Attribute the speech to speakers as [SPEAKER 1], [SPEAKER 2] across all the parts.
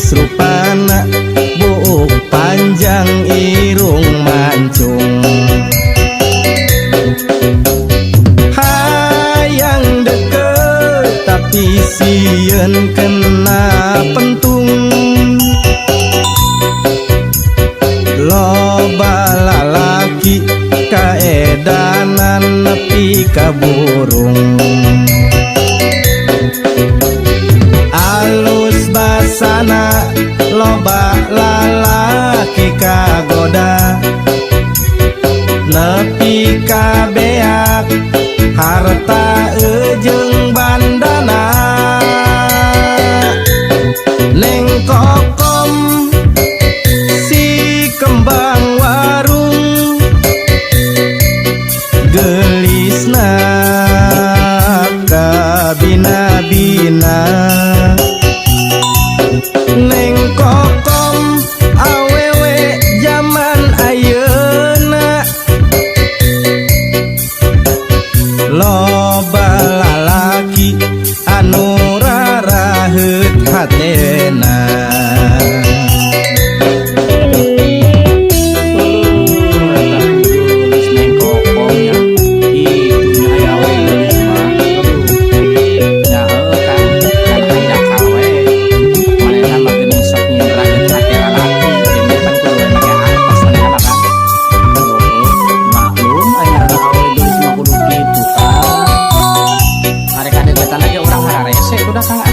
[SPEAKER 1] Geulis rupana, buuk panjang, irung mancung. Hayang deket tapi sieun kena pentung. Loba lalaki kaedanan nepi ka burung. Alus basana, loba lalaki kagoda, nepi ka beak harta jeung bandana. Neng Kokom si kembang warung, gelisna kabina-bina. Neng Kokom awewe jaman ayeuna, loba lalaki anu raraheut hatena.
[SPEAKER 2] Eta geulis Neng Kokom nya. Kitu nya aya awewe geulis mah. Aduh. Nya heueuh, Kang, kan hanjakal we. Manehna mah geuning sok nyindrakeun hate lalaki, jadi pan kudu we make artos manehna mah, Kang. Heueuh, maklum aya ngaranna awewe geulis mah kudu kitu, Kang. Arek kadeukeutan ge urang hararese udah, Kang, ah.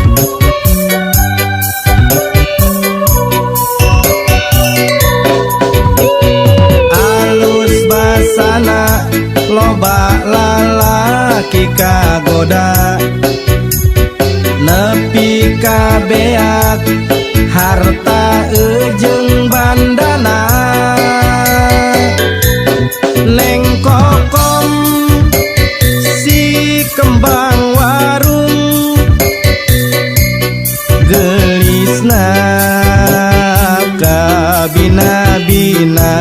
[SPEAKER 1] Alus basana, loba lalaki kagoda, nepi ka beak harta jeung bandana. Neng Kokom si kembang warung, gelisna kabina-bina.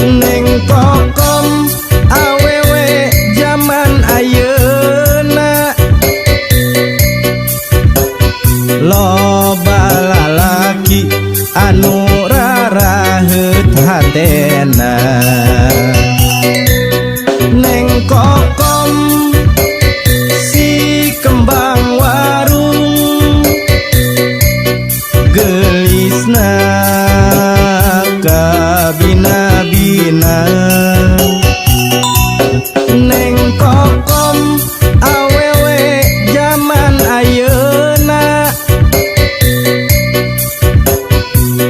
[SPEAKER 1] Neng Kokom awewe jaman ayeuna, loba lalaki anu raraheut hatena. Neng Kokom si kembang warung, gelisna kabina-bina. Neng Kokom awewe jaman ayeuna,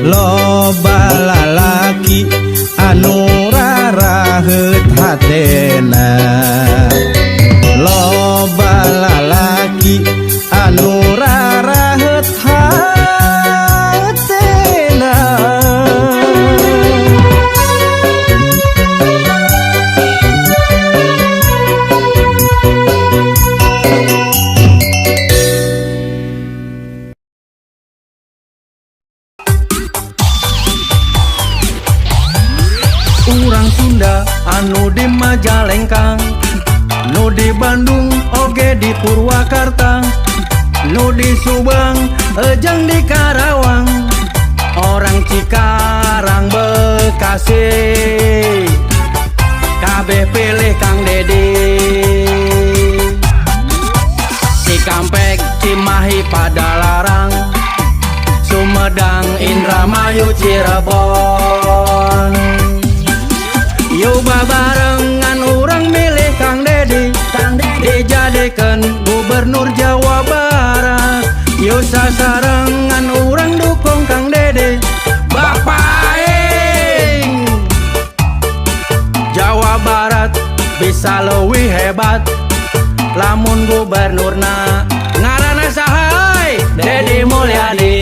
[SPEAKER 1] loba lalaki anu raraheut hatena. Loba lalaki anu raraheut hatena.
[SPEAKER 3] Urang Sunda anu di Majalengka, nu di Bandung oge di Purwakarta, nu di Subang jeung di Karawang, orang Cikarang Bekasi, kabeh pilih Kang Dedi. Cikampek, Cimahi, Padalarang, Sumedang, Indramayu, Cirebon. Yoba barengan urang milih Kang Dedi, Kang Dedi dijadikeun gubernur Jawa Barat. Yo sasarengan urang dukung Kang Dedi, Bapak aing. Jawa Barat bisa leuwih hebat lamun gubernurna ngaranna saha? Dedi Mulyadi.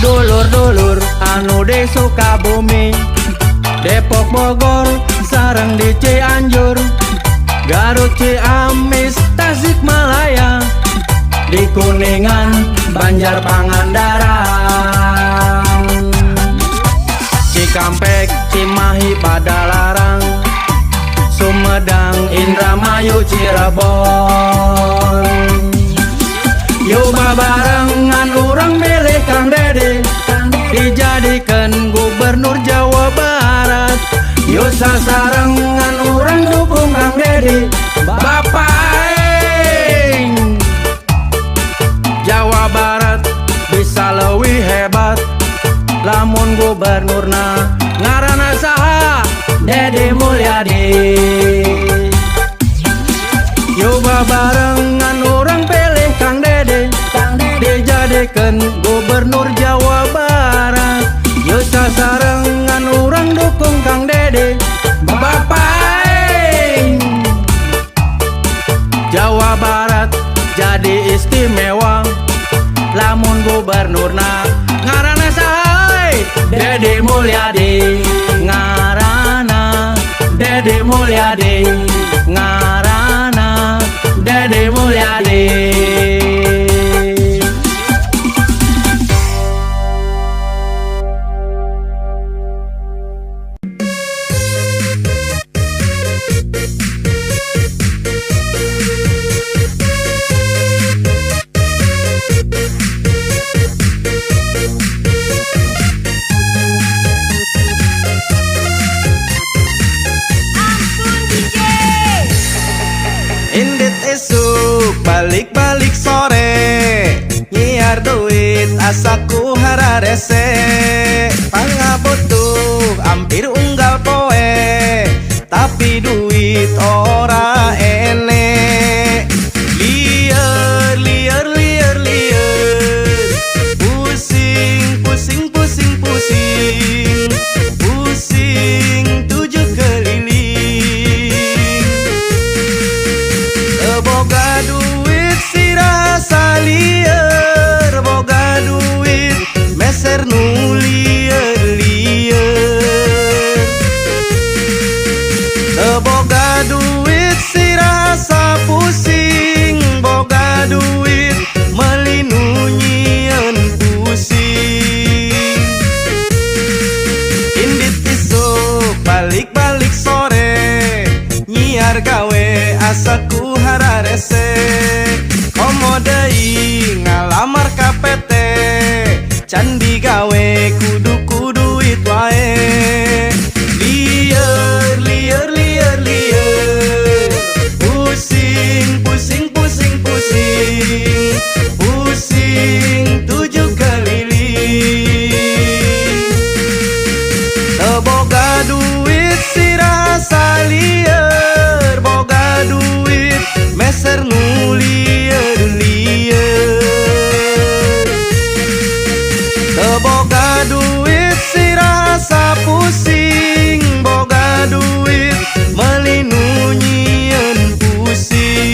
[SPEAKER 3] Dulur-dulur anu di Sukabumi, Depok, Bogor. Banjar Pangandaran, Cikampek, Cimahi, Padalarang, Sumedang, Indramayu, Cirebon. Yuk babarengan urang milih Kang Dedi, dijadikan gubernur Jawa Barat. Yuk sasarengan urang dukung Kang Dedi, Bapak aing. Jawa Barat bisa lebih hebat lamun gubernurna ngaranna saha? Dedi Mulyadi. Yuk babarengan urang pilih Kang Dedi, dijadikan gubernur Jawa Barat. Yuk sasarengan urang dukung Kang Dedi, Bapak aing. Jawa Barat jadi istimewa lamun gubernurna ngaranna saha? Dedi Mulyadi. Ngaranna Dedi Mulyadi, ngaranna Dedi Mulyadi.
[SPEAKER 4] Ampun DJ.
[SPEAKER 1] Indit isuk balik-balik sore, nyiar duit asaku hararese. Pangabutuh hampir unggal poe, tapi duit ora ene. Lieur lieur lieur lieur, pusing pusing pusing pusing, pusing tujuh keliling. Boga duit sirah salieur, boga duit meser nu lieur-lieur. Boga duit sirah pusing, boga duit meuli nu nyieun pusing. Indit isuk balik-balik sore, nyiar gawe asaku hararese. Komo deui ngalamar ka PT, can digawe kudu ku duit wae. Lieur lieur lieur lieur, pusing pusing pusing pusing, pusing tujuh keliling. Teu boga duit sirah salieur, boga duit meser nu lieur-lieur. Teu boga duit sirah pusing, boga duit meuli nu nyieun pusing.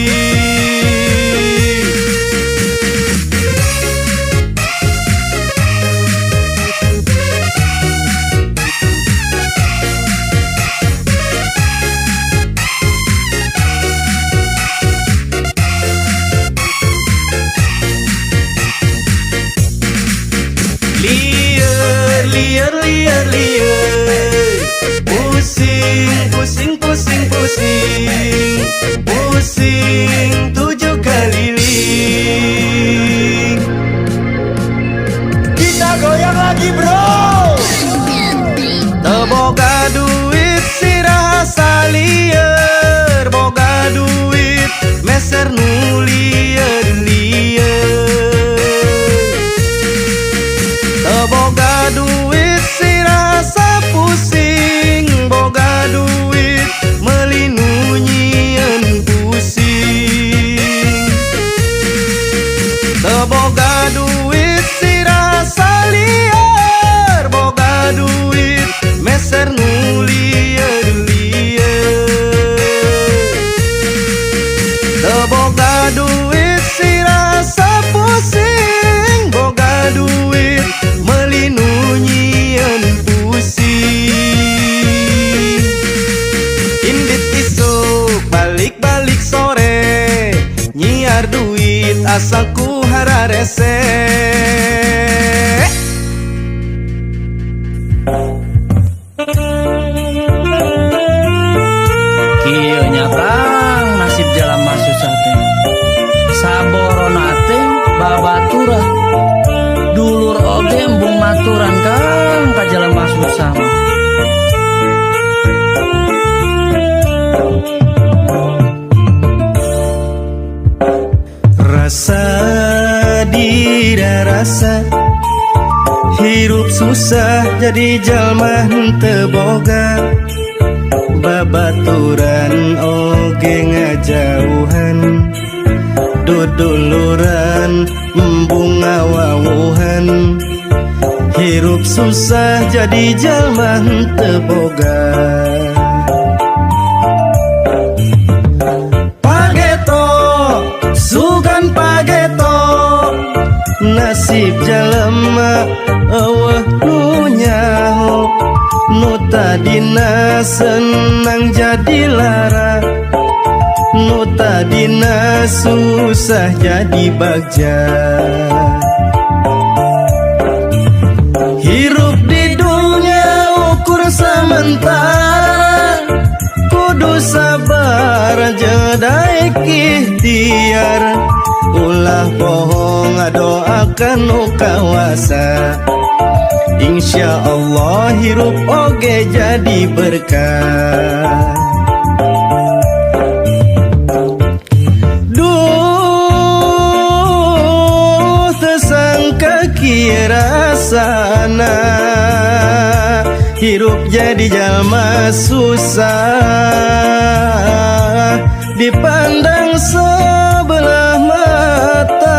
[SPEAKER 1] Lieur lieur lieur lieur, pusing pusing pusing pusing, pusing tujuh keliling.
[SPEAKER 5] Kita goyang lagi, bro.
[SPEAKER 1] Teu boga duit sirah salieur, boga duit meser nu lieur-lieur. Teu boga duit sirah pusing, boga duit meuli nu nyieun pusing. Teu boga duit sirah salieur, boga duit meser nu lieur-lieur. Teu boga duit sirah pusing, boga duit meuli nu nyieun pusing. Indit isuk balik-balik sore, nyiar duit asaku hararese.
[SPEAKER 3] Aturan, Kang, ka jelema susah mah.
[SPEAKER 1] Rasa tidak rasa hirup susah jadi jalma henteu boga babaturan oge ngajauhan duduluran embung ngawawuhan hirup susah jadi jalma henteu boga. Pageto sugan pageto nasib jelema eueuh nu nyaho nu tadina senang jadi lara nu tadina susah jadi bagja. Hirup di dunia ukur sementara kudu sabar jeung daek ikhtiar ulah bohong ngadoakan nu kawasa insya Allah hirup oge jadi berkah. Duh tersangka kirasana hirup jadi jalma susah dipandang sebelah mata.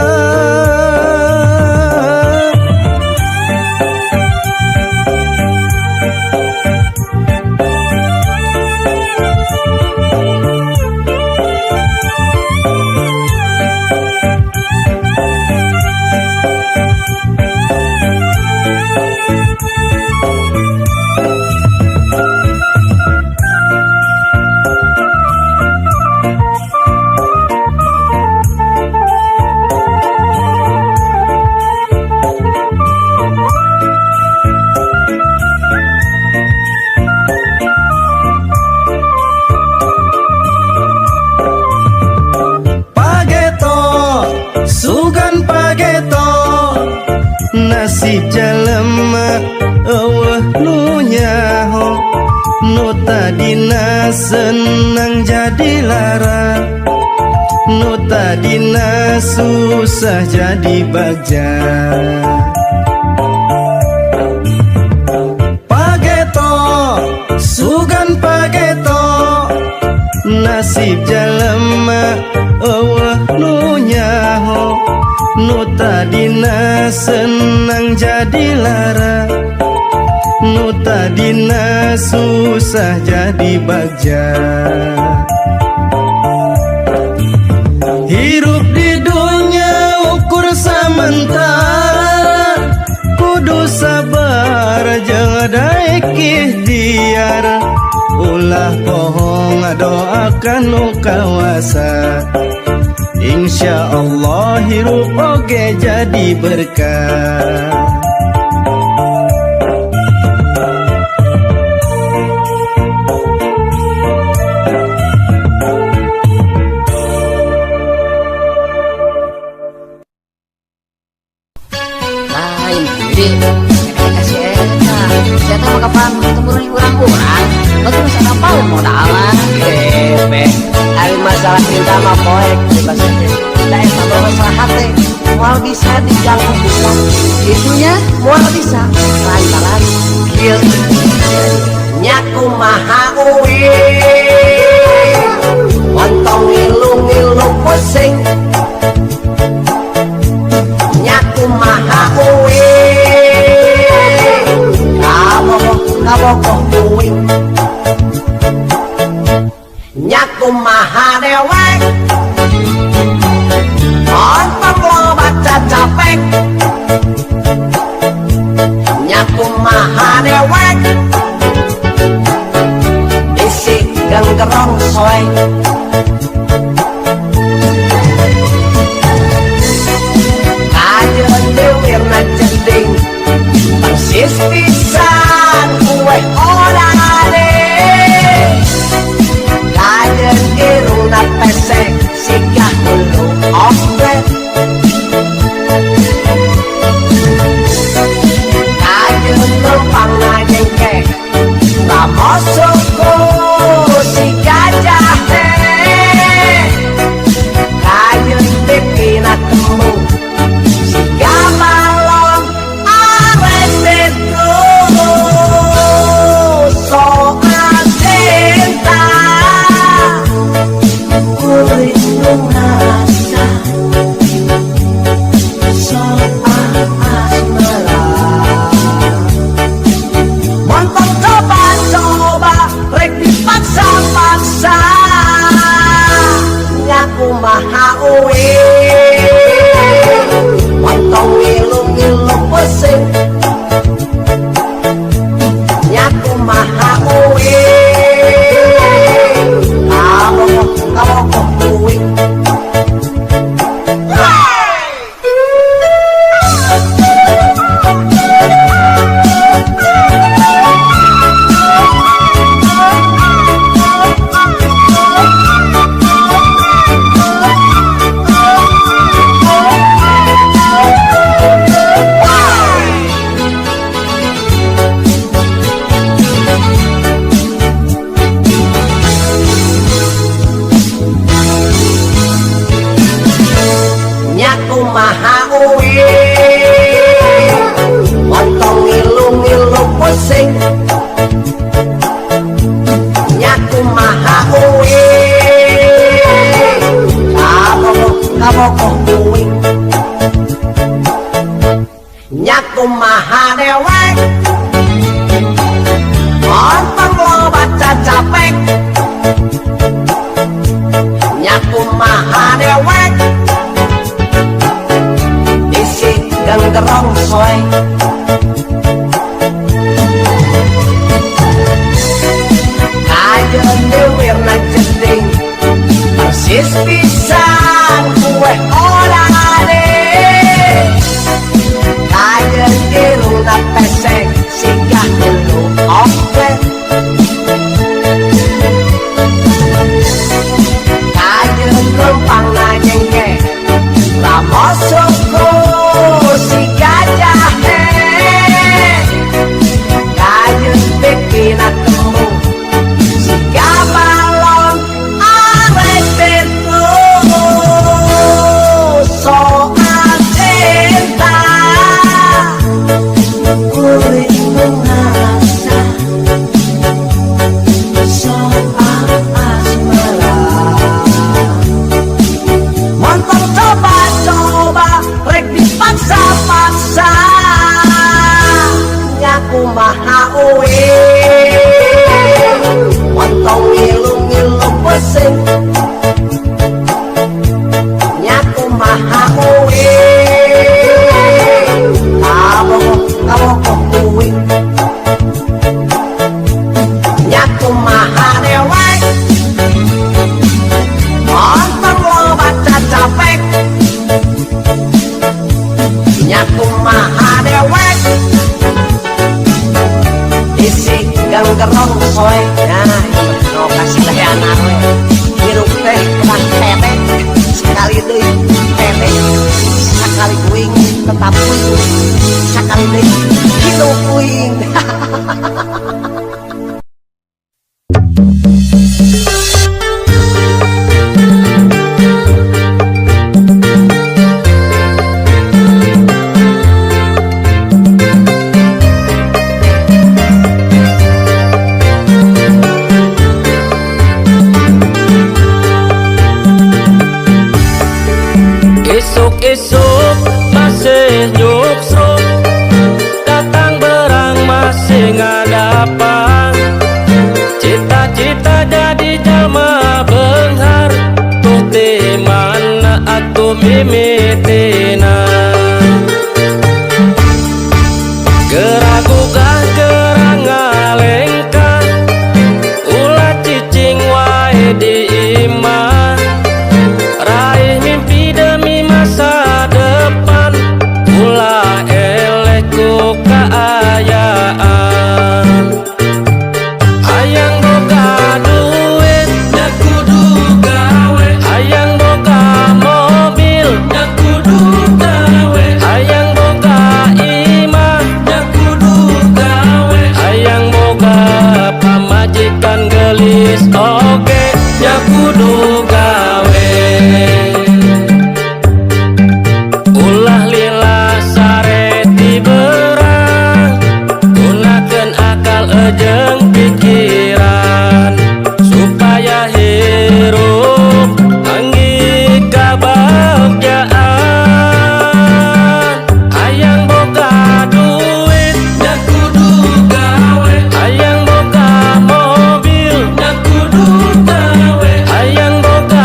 [SPEAKER 1] Pageto sugan pageto nasib jelema eueuh nu nyaho nu tadina senang jadi lara nu tadina susah jadi bagja. Pageto sugan pageto nasib jelema eueuh nu nyaho nu tadina senang jadi lara nu tadina susah jadi bagja. Hirup di dunia ukur sementara kudu sabar jeung daek ikhtiar ulah bohong ngadoakan nu kawasa insya Allah hirup oge jadi berkah.
[SPEAKER 5] Lain diri mereka si eta si eta mah kapan ketemu urang-urang berarti masih ada apa modalan.
[SPEAKER 6] Bebe, ari masalah cinta mah poek bebas teh. Da eta mah masalah hate, moal bisa diganggu gugat.
[SPEAKER 5] Itunya
[SPEAKER 6] Moal bisa lantaran kieu. Nya kumaha uing, montong ngilu-ngilu pusing. Nya kumaha uing, kabogoh kabogoh uing. Nya kumaha dewek, montong loba cacapek. Nya kumaha dewek, isi genggerong soek. Kajeun dewirna jeding, persis pisan kue orane. Kajeun irungna pesek, sikah hulu oge. Nyakumaha uing montong ngilu-ngilu pusing nyakumaha uing kabogoh uing. Nyakumaha uing montong ngilu-ngilu pusing nyakumaha uing kabogoh uing nyakumaha dewek montong loba cacapek nyakumaha dewek genggerong soe kajeun dewirna jeding persis pisan kue olade kajeun irungna pesek sigah dulu oke kajeun lempangna jengke ramos suku si gajah kajeun pipina tembung siga balon arek tetu soal cinta kuring ngarasa soal asmara montong coba-coba rek dipaksa-paksa nyakumaha uing montong ngilu-ngilu pusing nyakumaha uing kabogoh uing nyakumaha dewek montong loba cacapek nyakumaha dewek isi ganggerong soe. Nah no kasih leheana we hirup teh kedah tete sekali deui tete sakali uing tetap uing sakali deui hidup uing.
[SPEAKER 1] Esuk-esuk masih nyuksruk datang berang masih ngadapan cita-cita jadi jalma benghar tuh di mana atuh mimitina geragugah gerang ngalengkah ulah cicing wae di imah raih mimpi demi masa depan ulah eleh ku kaayaan hayang boga duit nya kudu gawe hayang boga mobil nya kudu gawe hayang boga imah nya kudu gawe hayang boga pamajikan gelis oge nya kudu gawe. Ulah lila sare ti berang gunakeun akal ejeng pikiran supaya hirup anggi kabahagiaan hayang boga duit nya kudu gawe hayang boga mobil nya kudu gawe hayang boga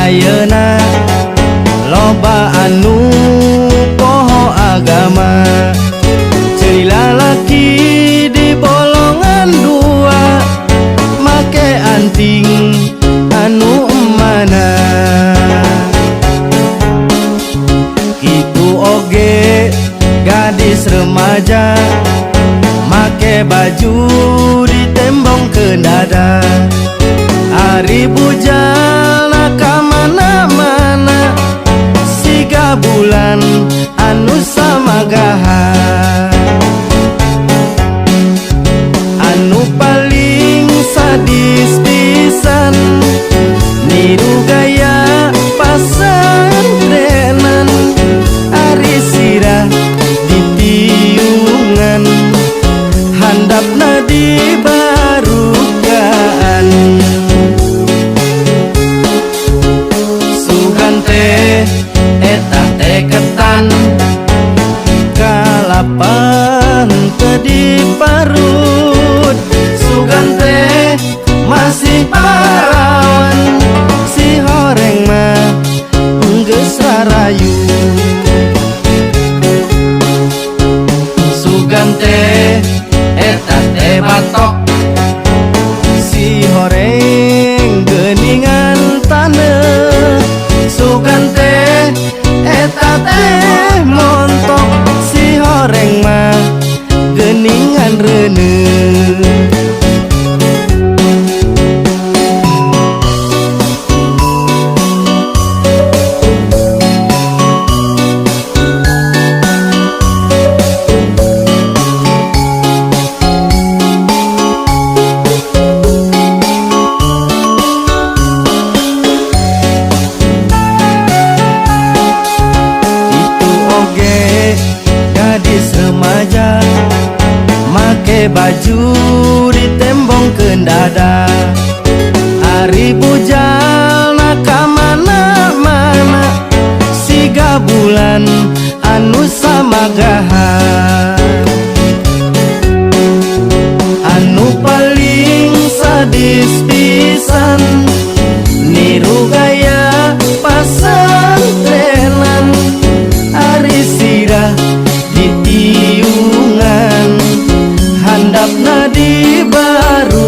[SPEAKER 3] Ayeuna loba anu poho agama. Ciri lalaki di bolongan dua, make anting anu mana. Kitu oge gadis remaja, make baju ditembong ke dada. Ari bujana ka mana-mana, siga bulan anu samagaha. Anu paling sadis pisan, niru gaya pasantrenan. Ari sirah ditiungan, handapna dibarukan. Sugan teh eta teh ketan, kalapa teu diparut. Sugan teh masih parawan, si horeng mah geus rarayu. Sugan teh eta teh batok, si horeng geuningan taneuh. Sugan teh eta teh montok, si horeng mah geuningan reuneuh. Itu oge gadis remaja, make baju ditembong ke dada. Ari bujana ka mana-mana, siga bulan anu samagaha. Anu paling sadis pisan, niru gaya pasantrenan. Ari sirah ditiungan, handapna dibarukan.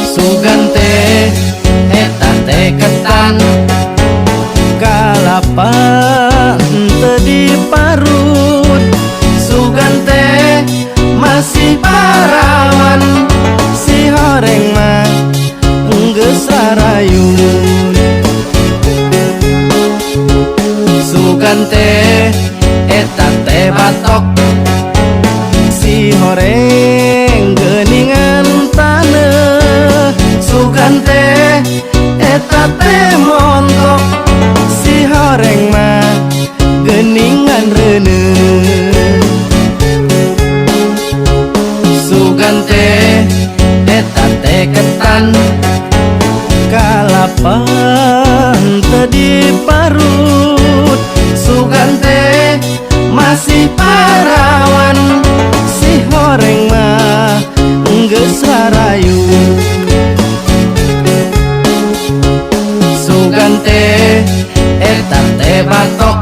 [SPEAKER 3] Sugan teh eta teh ketan, kalapa teu diparut. Sugan teh masih parawan, si horeng mah geus rarayun. Sugan teh eta teh batok, si horeng geuningan taneuh. Sugan teh eta teh montok, si horeng mah geuningan reuneuh. Sugan teh eta teh ketan, kalapa teu diparut. Sugan teh masih parawan, si horeng mah geus rarayu. Sugan teh eta teh batok,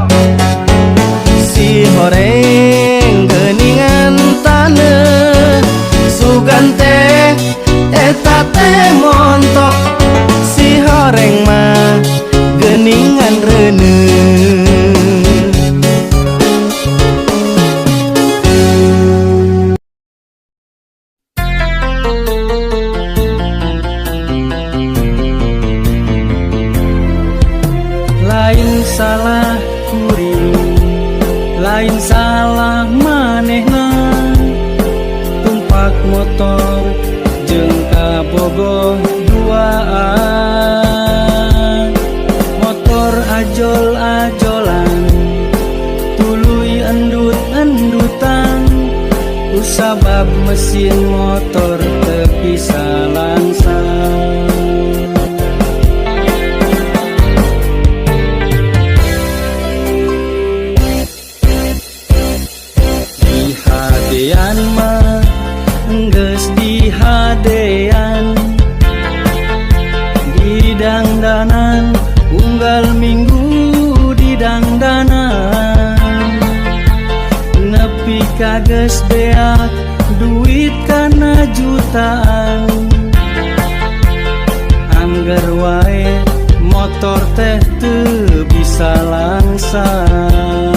[SPEAKER 3] si horeng geuningan taneuh. Sugan teh eta teh montok, si horeng mah geuningan reuneuh.
[SPEAKER 1] Lain salah kuring, lain salah manehna, tumpak motor jeung kabogoh duaan. Motor ajol-ajolan, tuluy endut-endutan, kusabab mesin motor teu bisa langsang. Dihadean mah geus dihadean. ka geus beak duit kana jutaan. Angger wae motor teh teu bisa langsam.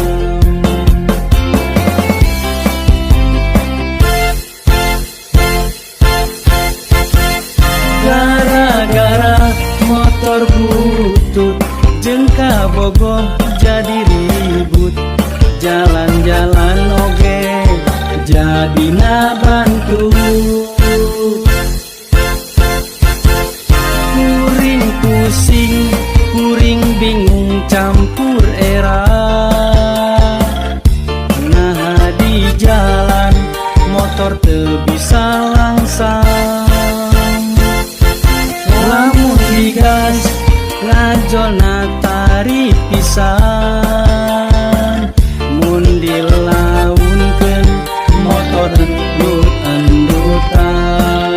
[SPEAKER 1] Gara-gara motor butut jeung kabogoh jadi ribut. Jalan-jalan oge jadina bantu. Kuring pusing, kuring bingung campur era. Nah di jalan motor teu bisa langsam. Lamun digas ngajolna tarik pisan. Mun dilaunkeun motor endut-endutan.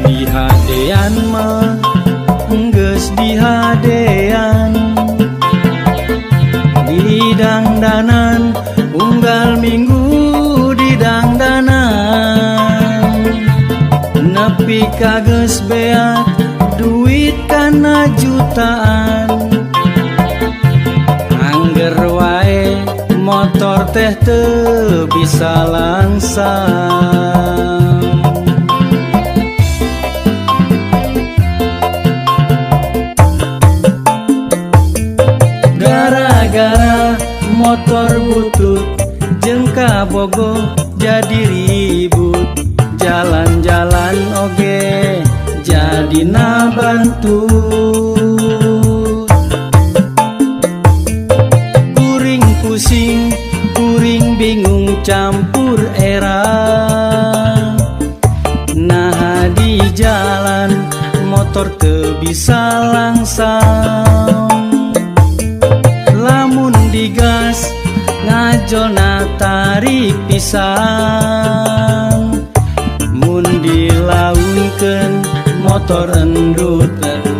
[SPEAKER 1] Dihadean mah geus dihadean, didangdanan unggal minggu didangdanan. Nepi ka geus beak duit kana jutaan. Angger wae motor teh teu bisa langsam. Gara-gara motor butut jeung kabogoh jadi ribut. Jalan-jalan oge jadina bantut. Kuring pusing, kuring bingung campur era. Nah di jalan motor teu bisa langsam. Lamun digas ngajolna tarik pisan. Mun dilaunkeun motor endut-endutan.